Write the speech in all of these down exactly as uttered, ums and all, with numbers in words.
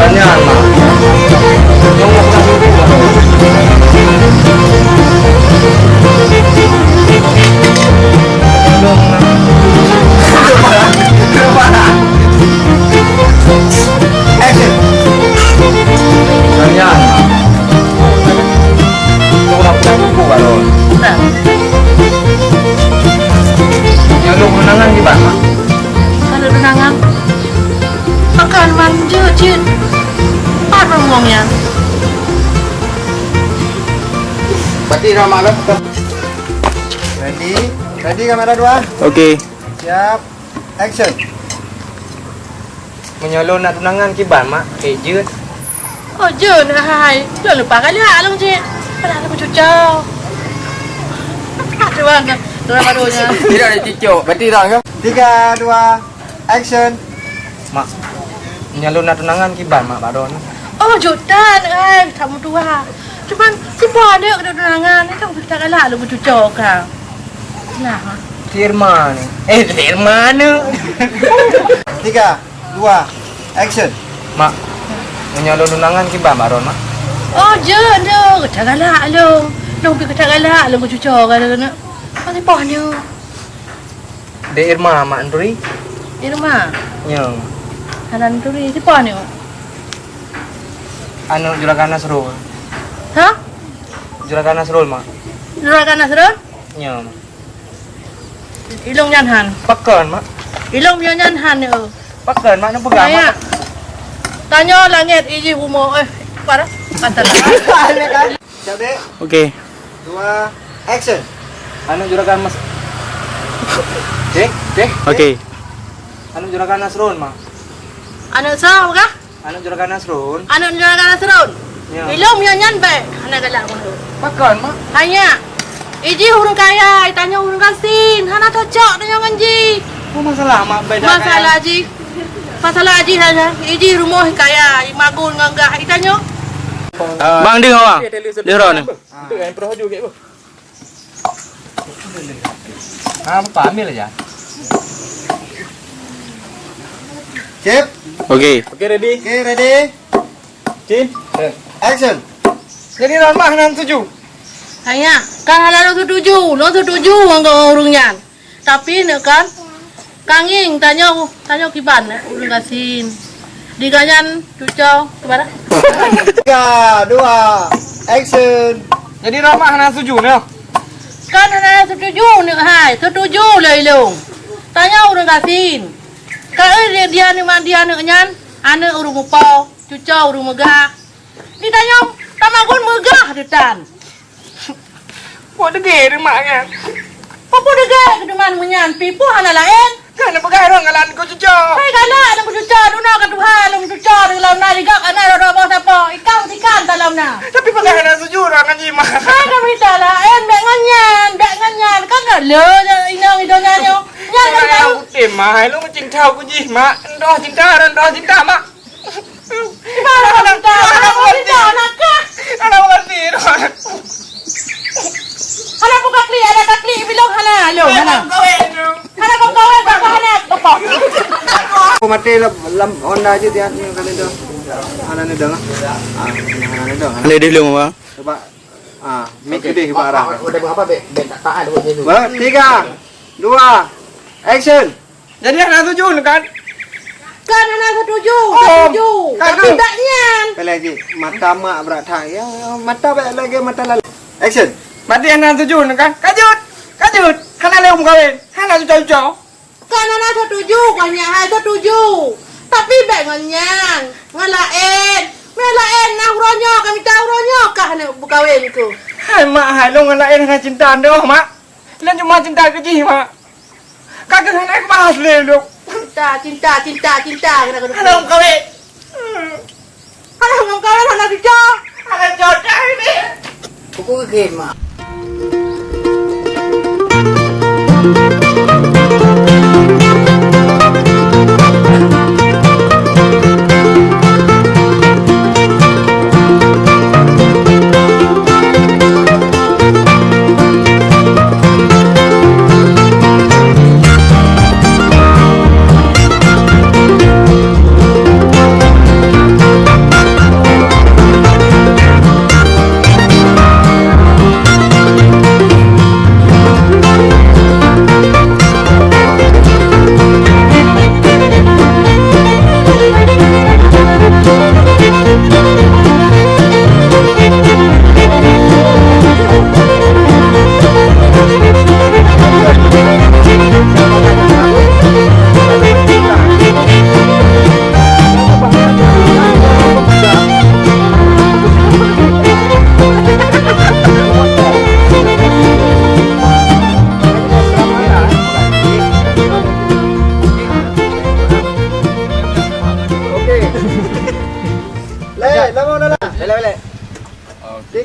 Nyan, Mak. Action. Nyan, Mak. Nyan lôn tunangan kiban, Mak? Kalau tunangan, pakon man jeuet cit. Pat rumoh nyan. Berarti dah malam. Ready? Ready kamera dua? Oke. Siap. Action. Meunyoe lôn na tunangan kiban, Mak? Eh, jeuet. Oh, jeuet, hai. Lôn lupa galak lôn cit. Padahai lôn cucok. Aduh, aduh, aduh, aduh, aduh. Tidak ada cucok. Berarti dah ke? Tiga, dua, action. Mak, meunyoe lôn na tunangan kiban, Mak, bak droeneuh? Oh, jeuet that, hai. Kamu tua. Cuman, si po aneuk keuneuk tunangan, kan kita galak lôn cucok ka. Nah. Firman. Eh, Firman. Tiga, dua, action. Mak, meunyoe lôn tunangan kiban bak droeneuh, Mak? Oh, jeuet, jeuet. Ka galak lôn. Lôn pih ka galak lôn cucok ka lôn. Masih poh nyoe. Dek Irma, mak neuturi? Irma? Nyo. Hana neuturi, siapa ni? Aneuk Juragan Nasrul. Ha? Juragan Nasrul, mak. Juragan Nasrul? Nyo, mak. Ilong nyan han. Pakon, mak? Ilong nyan han, oh. Pakon, mak, neupeugah, mak. Tanyoe langét iji bumoe, eh, para? Kata lah. Siap, Dek? Oke. Dua, action. Aneuk Juragan Mas-, Dek, Dek, Dek. Oke. Aneuk Juragan Nasrul, mak. Aneuk siapa kah? Aneuk Juragan Nasrul. Aneuk Juragan Nasrul. Ya. Ilong nyan nyan baik. Hana galak pun tu. Pakon, mak? Hanya. Iji ureueng kaya, tanyoe ureueng gasien. Hana cocok tanyoe ngon ji. Oh, masalah, mak, beda kaya. Masalah ji. Masalah ji hana. Iji rumoh kaya, imagun ngon gah itanyoe. Bang, deuh awang. Deuh ron. Betul kan, proh ju gek, Bu. Ah, buka, ambil aja. Sip. Oke. Oke, ready? Oke, ready? Cin? Action. Jadi, Rahmah hana setuju? Hanya, kan hana lôn setuju. Lôn setuju ngon ureueng nyan. Tapi, neuk kan, Kang Ing, tanyoe, tanyoe kiban, eh, ureueng gasien. Di ganyan, cuco, kiban? Tiga, dua, action. Jadi, Rahmah hana setuju, nyoe? Kan hana setuju, neuk hai. Setuju lé ilong. Tanyoe ureueng gasien. Ka, eh, dia, dia, dia, neuk nyan, aneuk ureueng mupo, cuco ureueng meugah. Di tanyoe, tamagun meugah, deutan. Peue deuge rumoh nyan? Peue deuge keuduman meunyan, pi peue hana laén? Kan peugah roh ngalan ku cuco. Hai galak lam cuco, duna ka tuha lam cuco, di lam na digak ana roh boh sapo, ikang sikan dalam na. Tapi peugah hana setuju roh ngan jih, mak. Hai kami tak laén, bèk ngon nyan, bèk ngon nyan. Kan ka le inong i donya nyoe. Nyan kan tahu. Utem, mak, hai lu cinta ku jih, mak. Ndoh cinta, ndoh cinta, mak. Hana mengerti. Hana mengerti. Hana buka klik, ada tak klik bilong hana, lo hana. Hana kau kawin, bapa hana, bapa. Aku mati lam, lam onda je dia ni kali tu. Hana ni dah. Ah, hana ni dah. Ada di belum, bang? Coba. Ah, mik deh barang. Udah berapa, Bek? Bek tak tahan dulu. Ba, tiga, dua, action. Jadi hana setuju kan? Kan hana setuju, setuju. Tapi tak nyan. Lagi mata mak berat that. Ya, mata baik lagi mata lalu. Action. Berarti hana setuju kan? Kajut. Kajut. Hana lé meukawen. Hana cuco-cuco. Kan hana setuju, kan nyan hai setuju. Tapi bèk ngon nyan. Ngon laén. Ngon laén nah uroe nyoe, ka mita uroe nyoe kah hana meukawen tu. Hai mak, hai lôn ngon laén hana cinta ndoh, mak. Lôn cuma cinta keu jih, mak. Ka keuh hana keubahas lé lôn. Cinta, cinta, cinta, cinta, kena kena. Hana meukawen. Hana meukawen, hana kerja. Hana jodoh ini. Buku ke, mak?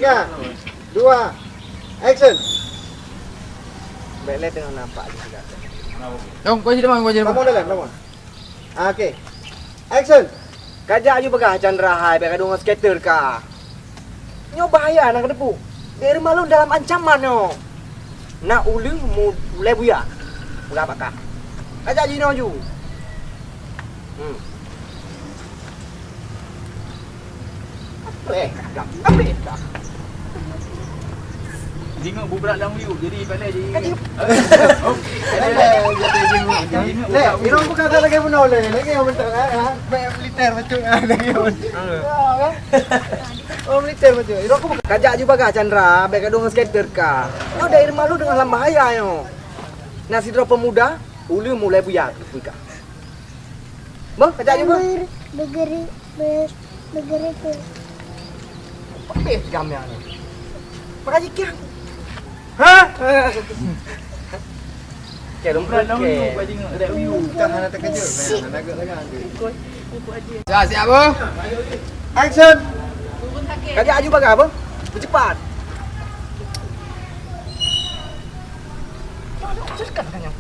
Tiga, dua, action. Bèk lé teungoh nampak di sini. Dong, kau jadi mana, kau jadi mana? Kamu dalam, kamu. Oke. Action. Kajak aju bagah Chandra hai, bèk gadoh ngon skater ka. Nyoe bahaya na keuneupeu. Dek Irma lôn dalam ancaman nyoe. Na uleue mu-, mulai buya. Buya bakah. Kajak jinoe ju. Hmm. Apa eh, dah. Apa eh, dah. Jingok bubrak lam liu, jadi pandai jadi. Kan jingok. Oh. Lé, irong bukan lagi bunoe lé, lagi yang bentuk, ha? Baik militer macam, ha, lagi yang bentuk. Ha, kan? Oh, militer macam. Irong aku bukan. Kajak aju bagah Chandra, bèk gadoh ngon skater ka. Nyoe dek Irma lôn teungoh lam bahaya nyoe. Na sidroe pemuda, uleue mulai buya keu ka. Boh, kajak aju boh. Ber-, bergeri-, ber-, bergeri ke. Pabéh gamnya ni. Pakai jikiang. Ha? Kèe lôn kèe. Bukan hana terkejut, man. Hana agak lagi. Dah siap, boh? Action. Kajak aju bagah, boh. Percepat. Cepat kan, kan, nyok.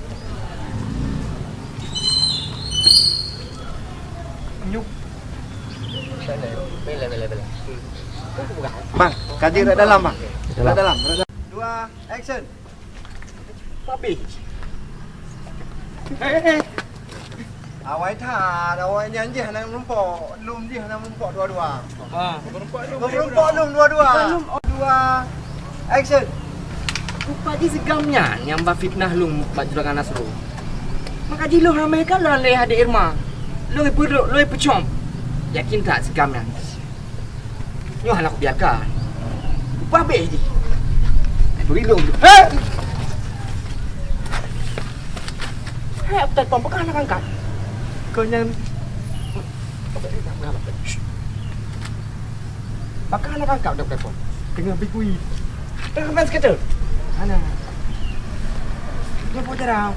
Nyok. Bela, bela, bela. Bang, kaji rak dalam, bang. Rak dalam, rak dalam. Dua, action. Papi. Hei, hei. Awai that, awai nyan jih hana meurumpok, lom jih hana meurumpok dua-dua. Ha. Meurumpok lom dua-dua. Dua, action. Rupa jih si Gam nyan nyang ba fitnah lôn bak juragan Nasrul. Maka jih lôn ramé kalon lé adék Irma. Lôn ipeudok, lôn ipeucom. Yakin that si Gam nyan. Nyoe hana kubiarkan. Upah beh jih. Beri lôn. Hei! Hei, aku telepon, pakon hana angkat? Kau nyan. Pakon hana angkat dah telepon? Tengah bikui. Tengah main skater. Hana. Dia buat cara.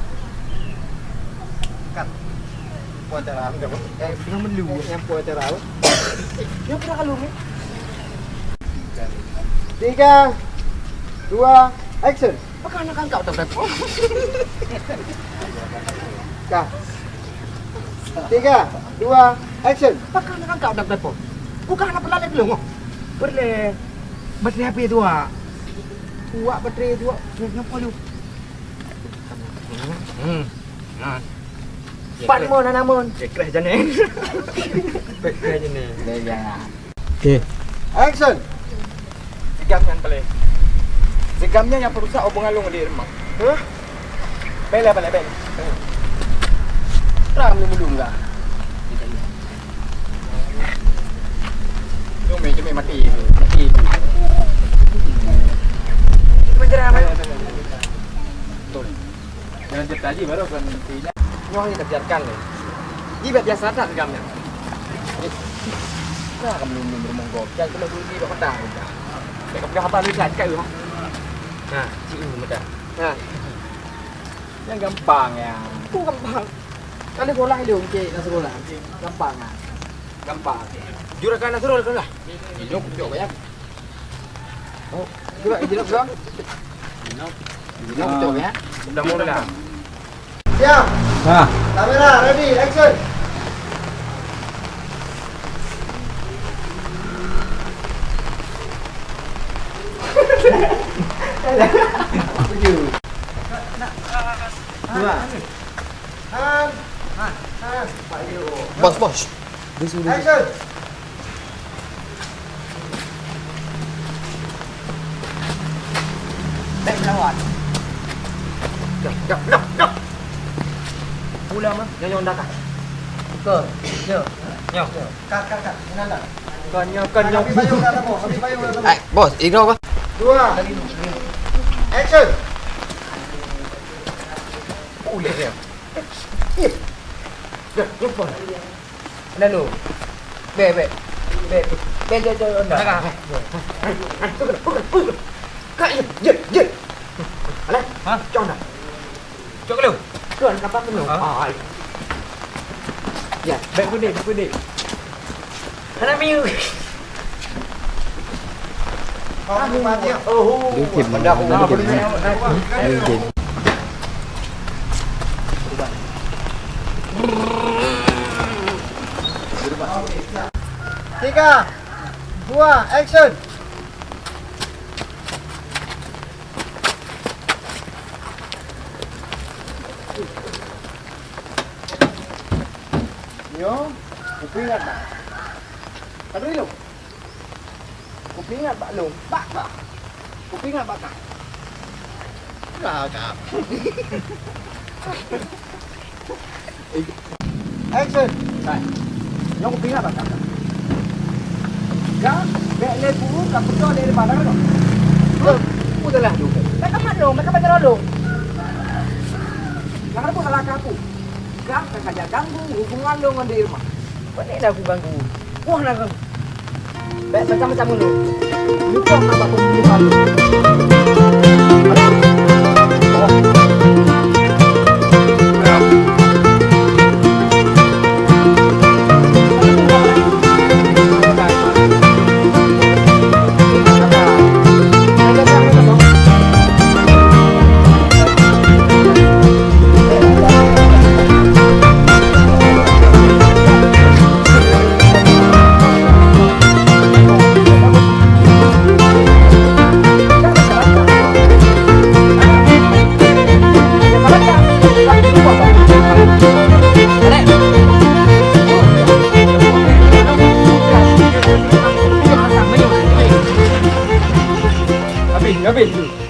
Kan. Buat cara apa? Eh, tengah melu. Yang buat cara apa? Dia pernah kalau ni. Tiga, dua, action. Pakon hana angkat dah telepon? Kah. Tiga, dua, action. Pakon hana angkat dah telepon? Bukan hana peulalé keu lôn, oh. Peureulèe. Baterai H P tuak. Tuak baterai tuak. Nyang palu. Hmm. Nah. Pat mon, aneuk mon. Cekreh jane. Cekreh jane. Oke. Action. Si Gam nyan paléh. Si Gam nyan nyang peurusak hubungan lôn ngon Irma. Hah? Bela, bela, bela. Ram lu belum enggak? Cumi, cumi mati tu. Mati tu. Penjara, Mat. Betul. Jangan cerita aja baru kan. Nyoe ni tabiarkan lé. Ji bèk biasa that Gam nyan. Nah, kamu belum belum rumoh gop. Jangan kena dulu di kota. Bèk kamu dah hafal ni kan, kan? Nah, cikgu macam. Nah. Yang gampang ya. Tu gampang. Kalau sekolah dia, okey, nak sekolah. Gampang ah. Gampang. Juragan Nasrul kan lah. Hidup, hidup ya. Oh, coba hidup dong. Hidup, hidup ya. Udah mulai dah. Siap. Nah. Kamera ready, action. Dua. Han. Han. Han. Pak Yu. Bos, bos. Dia suruh. Action. Baik melawan. Jap, jap, jap, jap. Pulang mah, nyoe, nyoe dah kat. Ke? Nyoe. Nyoe. Kat, kat, kat. Nyoe dah. Kan nyoe, kan nyoe. Habis payung dah tabo, habis payung dah tabo. Eh, bos, ini apa? Dua. Action. Boleh ya. Dah, lupa. Lalu. Bèk, bèk. Bèk. Bèk, bèk, bèk, bèk. Tengah. Kak, jeuet, jeuet, jeuet. Alah? Ha? Cong dah. Cok lu. Tuan, kapal penuh. Ha? Ah, ai. Ya, bèk kuning, bèk kuning. Hana miu. Dua game, dua game. Dua game. Tiga, dua, action. Nyoe, kupeuingat bak. Padum ilong. Kupeuingat bak lôn, bak, bak. Kupeuingat bak kah. Bak kah. Action. Hai. Nyoe kupeuingat bak kah. Kah, bèk lé guru ka peucok lé pada kah. Beutôi lah tu. Bèk ka mat lôn, bèk ka pajar lôn. Jangan pun salah aku. Kah ka kajak ganggu hubungan lôn ngon Dek Irma. Pane na kuganggu? Wah, na ganggu. Bèk macam-macam ngon lôn. Nyoe kah bak pembunuhan lôn. Habis, habis.